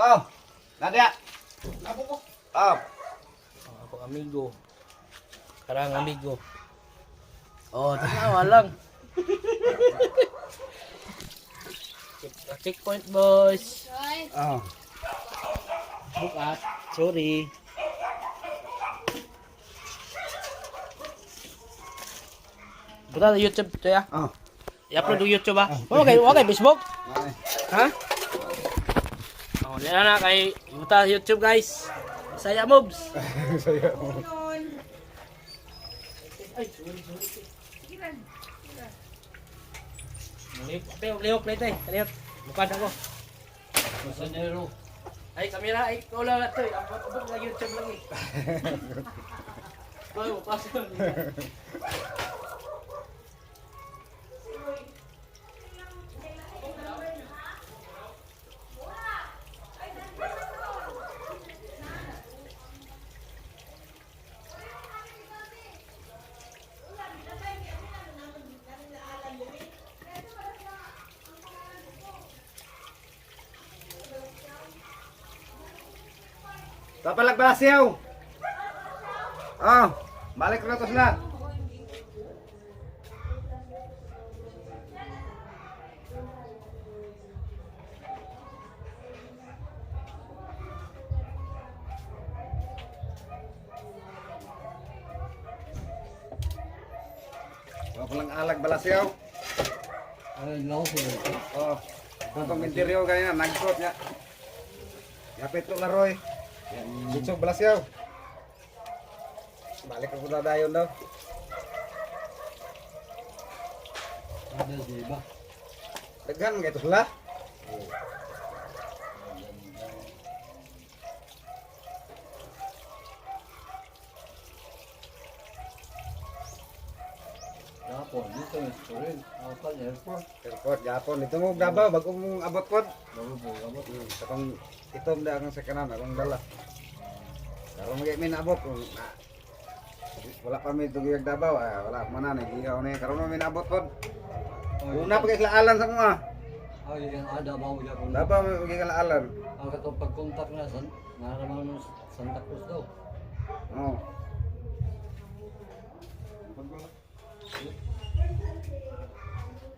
Oh. Nadia. Oh. Ang akong amigo. Karang amigo. Oh, tanawa lang. Checkpoint, boys. Oh. Bukas. Sorry. Buta sa YouTube to ya. Oh. I-upload sa YouTube ah. Okay, okay, Facebook. Ay. Ha? Oh, na na kay buta sa YouTube, guys. Saya moves. Saya mo. Ay, sorry, sorry. Lihok, lihok, lihok, lihok, lihok. Mukha na ko. Masanero. Ay, kamera, ay, ikaw lang ito eh. Ang abot lang YouTube lang eh. Boy, pasok. Papalag balasiyaw. Oh, balik na to sila. Wala palang alag balasiyaw. Ay, lako ko. Oh, itong interior kanina, nagkot niya. Yapit to laroy. Bitsog balasyaw. Balik ako na dayon daw. Ada di ba? Daghan mga ito sila. Japon, dito may story. Apal airport. Airport, Japon. Ito mo Davao, bago mong abot pod. Bago po, abot. Katong itom da akong sa kanan, akong dala. Karon mga min abot kung wala pa mi tugig Davao, wala man na nagihaw na karon mi naabot pod. Una pa kay sila alan sa mga. Ay, yan ada ba Japon. Davao may kay alan. Ang katong pag-contact na san, naraman mo Santa Cruz daw. Oo.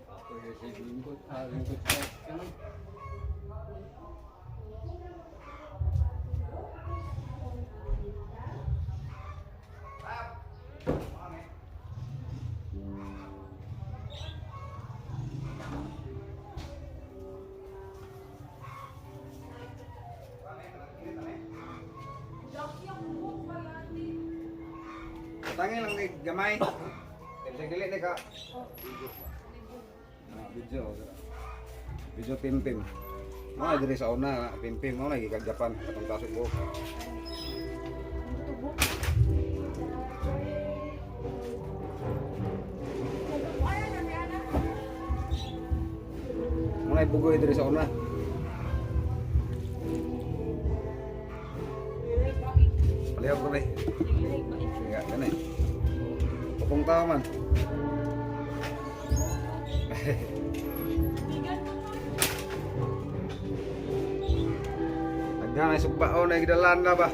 Ako yung sa lingkod, lingkod sa kanan. Tangin lang ni gamay. Kaya dili ni ka. Video. Video pimpim. Mo diri sa una pimpim mo na gikan Japan katong tasok buhok. Mo na bugoy diri sa una. Palihog ko ba? Nga gani. Pupong tao man. Nagdaan ay sugbao na gidalan na ba?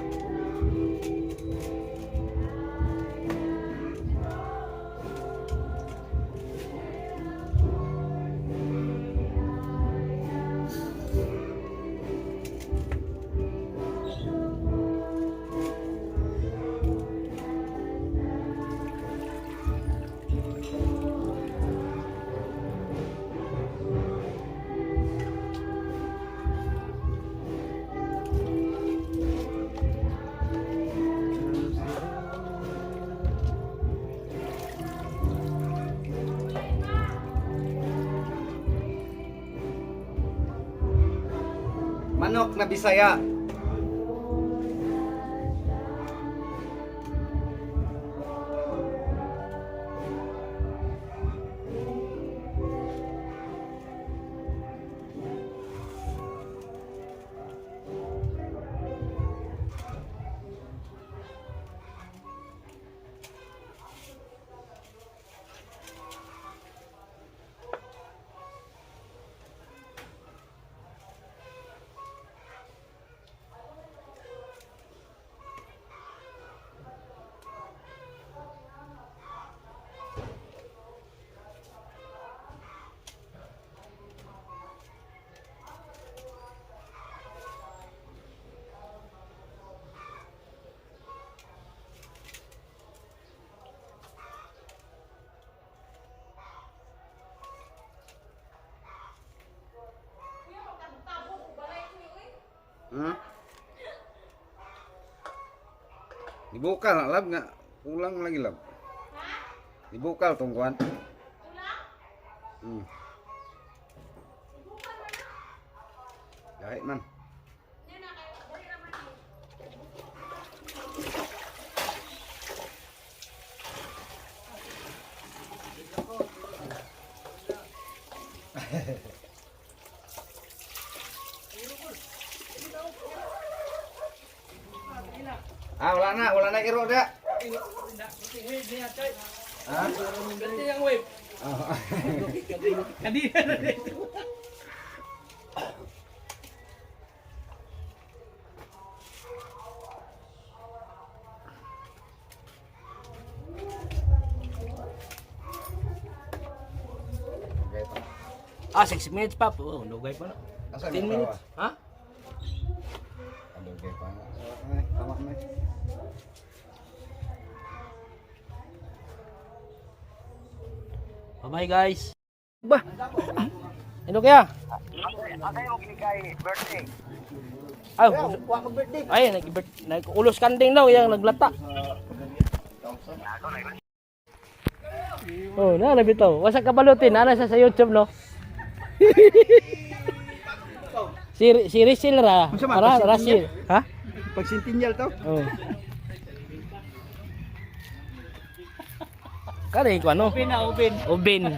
Manok na Bisaya. Dibukal na lab nga kulang lagi lab. Dibukal tong kuan. Gahi man. Ah, wala na iro dia. Ha? Ganti ang wave. Ah. Kanina na dito. Okay, pa. Ah, 6 minutes pa po. Oh, lugay pa na. Asa 10 yung minutes. asawa? Ha? Lugay pa. Ay, tama na. Bye-bye guys. Ba. Ano kaya? Ay, ay, nag nag-ulos kanding daw yang naglata. Oh, na bitaw. Wasa kabalutin, ana sa YouTube no. Si si Rizal ra. Ra Rasil. Ha? Pag centennial to. Oh. Kani ko ano? Ubin na, ubin. Ubin.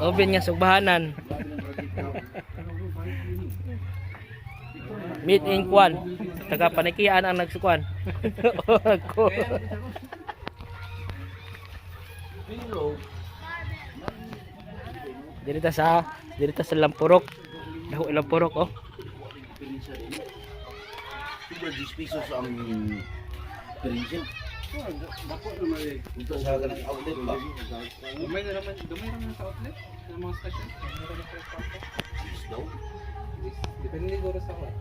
Ubin nga sugbahanan. Meet in Kwan. Taga panikian ang nagsukuan. Ako. Dirita sa Lampurok. Daho Lampurok oh. 10 pesos ang diferensya. Dito sa kanang outlet ba? Dumay na naman, dumay naman sa outlet ng mga station. Yes daw. Depende siguro sa kwan.